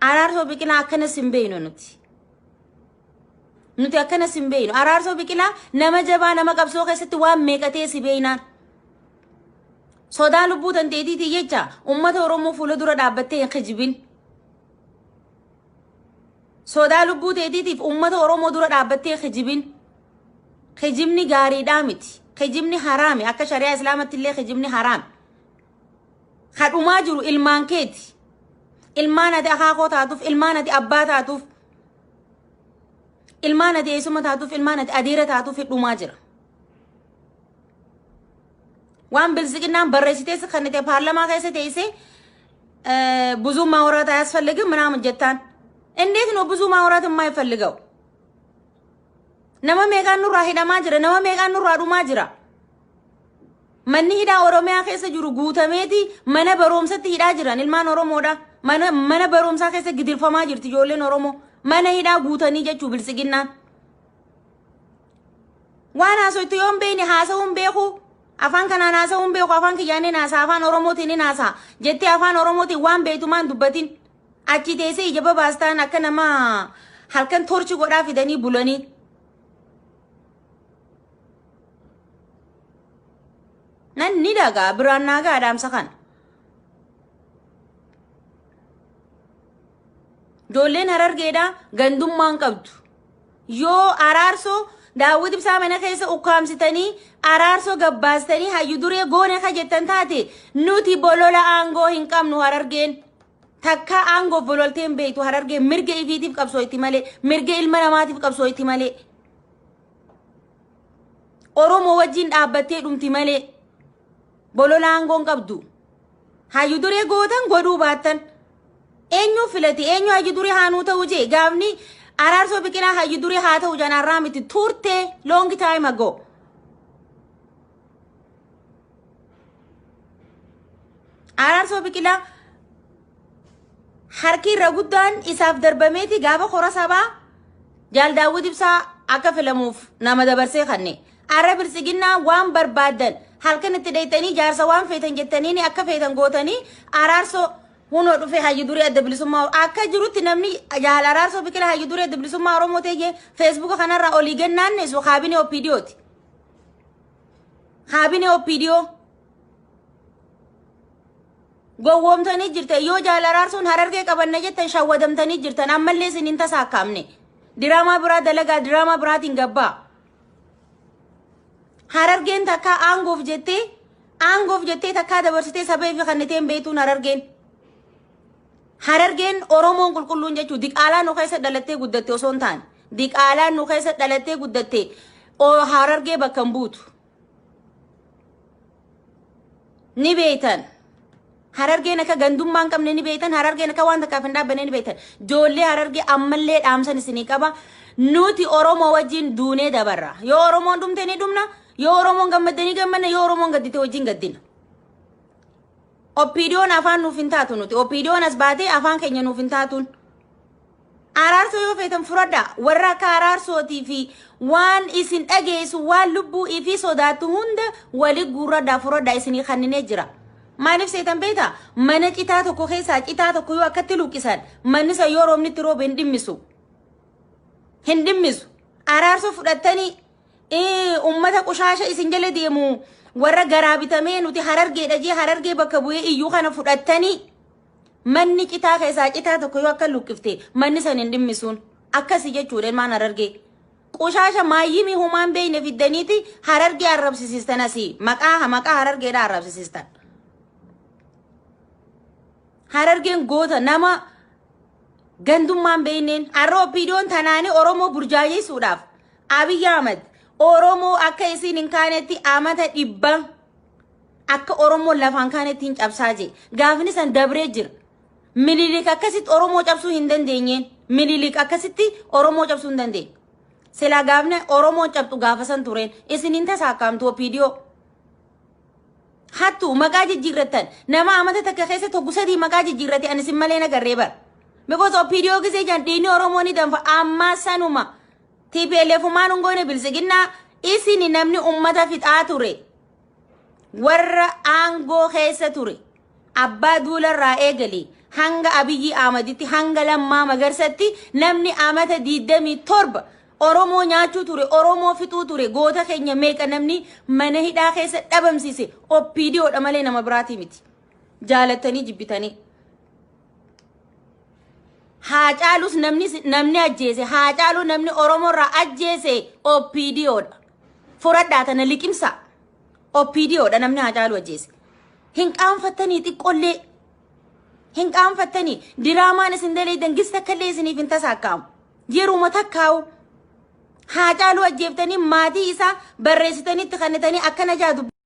Araarsoo Biqilaa akkanas hin beeynu nuti. Nuti akkanas hin beeynu. Araarsoo Biqilaa nama jabaa, nama qabsoo keessatti waan meeqatee si beeynaan. Sodaa lubbuu tanteetiitii jecha uummata Oromoo fuula dura dhaabbattee hin kijibin. Sodaa lubbuu teetiitiif uummata Oromoo dura dhaabbattee hin kijibin. Kijibni gaariidhaa miti. Kijibni haraami. Akka shari'aa Islaamatti illee kijibni haraami. Kadhumaa jiru ilmaan keeti. Ilmaan ati akaakoo taatuuf, ilmaan ati abbaa taatuuf, ilmaan ati eessuma taatuuf, ilmaan ati adeera taatuuf dhumaa jira. Waan bilisiqinnaan barreessitees kan ta'e paarlamaa keessa teessee ብዙ ማውራት አያስፈልግም ምናምን jettaan. እንዴት ነው ብዙ ማውራት የማይፈልገው? Nama meeqaan nurraa hidhamaa jira? Nama meeqaan nurraa dhumaa jira? Manni hidhaa Oromiyaa keessa jiru guutameeti mana barumsatti hidhaa jiran ilmaan Oromoodha. Mana barumsaa keessa gidirfamaa jirti ijoolleen Oromoo. Mana hidhaa guutanii jechuu bilisiqinnaan. Waan haasoftu yoo hin beekne haasa'uu hin beeku. Afaan kanaan haasa'uu hin beeku, afaan kiyyaaniin haasa'a, afaan Oromootiin hin haasa'a. Jettee afaan Oromootiin waan beektumaan dubbatin. Achi teessee ija babaastaan akka nama halkan torchi godhaa fidanii bulanii. Nan ni dhagaa biraan naagaa dhaamsa kana. Ijoolleen Harargeedhaa gandummaan qabdu. Yoo Araarsoo Daawwit Ibsaa mana keessa ukkaamsitanii Araarsoo gabbaastanii hayyu duree goone ka jettan taate, nuti bolola aangoo hin qabnu. Harargeen takka aangoof bololtee hin beektu. Harargeen mirga ifiitiif qabsooyti malee, mirga ilma namaatiif qabsooyti malee, Oromoo wajjin dhaabbattee dhumti malee bolola aangoo hin qabdu. Hayyu duree gootan godhuu baattan, eenyu filate, eenyu hayyu duree haanuu ta'uu jee? Gaafni Araarsoo Biqilaa hayyu duree haa ta'u janaarraa miti, turte, long time ago. Araarsoo Biqilaa harki irra guddaan isaaf darbameeti gaafa kora sabaa Jaal Daawwit Ibsaa akka filamuuf nama dabarsee kanne. Arra biltsiginnaa waan barbaaddan halkan itti dheeytanii jaarsa waan feetan jettanii akka feetan gootanii Araarsoo hunoo dhufe hayyu duree Adda Bilisummaa akka jirutti. Namni Jaal Araarsoo Biqilaa hayyu duree Adda Bilisummaa Oromoo ta'e Feesbuuka kanarraa olii gannaanneessu kaabinee OPDOti. Kaabinee OPDO gowwoomtanii jirtan. Yoo Jaal Araarsoon Harargee qabanna jettan shawwadamtanii jirtan. Ammallee isin hin tasaakkaamne. Diraamaa biraa dalagaa, diraamaa biraatiin gabbaa. Harargeen takkaa aangoof jettee takkaa dabarsitee saba fi kanniteen beektuun Harargeen. Harargeen Oromoon qulqulluun jechuun diqaalaa nu keessa dhalattee guddatte osoo hin taane, diqaalaa nu keessa dhalattee guddatte Harargee bakka hin buutu. Ni beeytan. Harargeen akka gandummaa hin qabne ni beeytan. Harargeen akka waan takkaaf hin dhaabbanne ni beeytan. Ijoollee Harargee ammallee dhaamsan isinii qaba. Nuti Oromoo wajjin duunee dabarra. Yoo Oromoon dhumte ni dhumna. Yoo Oromoon gammadde ni gammanna. Yoo Oromoon gaddite wajjin gaddina. OPDOn afaan nuuf hin taatu nuti. OPDOn as baatee afaan keenya nuuf hin taatuun. Araarsoo yoo feetan fudhadha. Warra akka Araarsootii fi waan isin dhageessu, waan lubbuu ifii sodaattu hunda wali guurradhaa, fudhadhaa, isinii kanninee jira. Maaliif seetan beektaa? Mana citaa tokko keessaa citaa tokko yoo akkatti luqqisan, manni san yoo roobni itti roobe hin dhimmisu. Hin dhimmisu. Araarsoo fudhattanii uummata qushaasha isin jala deemu, warra garaa bitamee nuti Harargeedha jee Harargee bakka bu'ee iyyuu kana fudhattanii, manni citaa keessaa citaa tokko yoo akka luqqifte manni san hin dhimmisuun akkasi jechuudha ilmaan Harargee. Qushaasha maayyimii humaan beeyne fiddaniiti Harargee arrabsisiistan, asii maqaa Harargeedha arrabsisiistan. Harargeen goota, nama gandummaan beeyneen. Har'a OPDOn tanaanii Oromoo burjaajessuudhaaf, Abiy Ahmed Oromoo akka isiin hin kaanetti amata 100 akka Oromoo lafaan kaanetti hin cabsaa jee. Gaafni san dabree jira. Mililik akkasitti Oromoo cabsuu hin dandeenyeen. Mililik akkasitti Oromoo cabsuu hin dandeenye. Silaa gaafni Oromoon cabxu gaafa san tureen isin hin tasaakkaamtu OPDO. Hattu maqaa jijjiirrattan, nama amata takka keessa tokko sadii maqaa jijjiirrate ani isin malee nagarree bara. Because OPDO gisee jan dhiigni Oromoo ni danfa. Ammaa sanuma. TPLF maan hin goone, bilisiginnaa isin namni ummata fixaa ture. Warra aangoo keessa ture. Abbaa Duularraa eegali. hanga Abiyyi Ahmaditti, hanga Lammaa Magarsatti, namni amata 27 Oromoo nyaachuu ture, Oromoo fixuu ture, goota keenya meeqa namni mana hidhaa keessa dhabamsiise OPDOdha malee nama biraatii miti. Jaalattanii jibbitanii. Haacaalus namni ajjeese, Haacaaluu namni Oromoorraa ajjeese OPDOdha. Furadhaa tana liqimsa. OPDOdha namni Haacaaluu ajjeese. Hin qaanfattanii xiqqollee. Hin qaanfattanii. Diraamaan isin daleeydan gista akkallee isiniif hin tasaakkaa'amu. Yeruma takkaa'u. Haacaaluu ajjeeftanii maatii isaa barreessitanii itti kennitanii akkana jaa.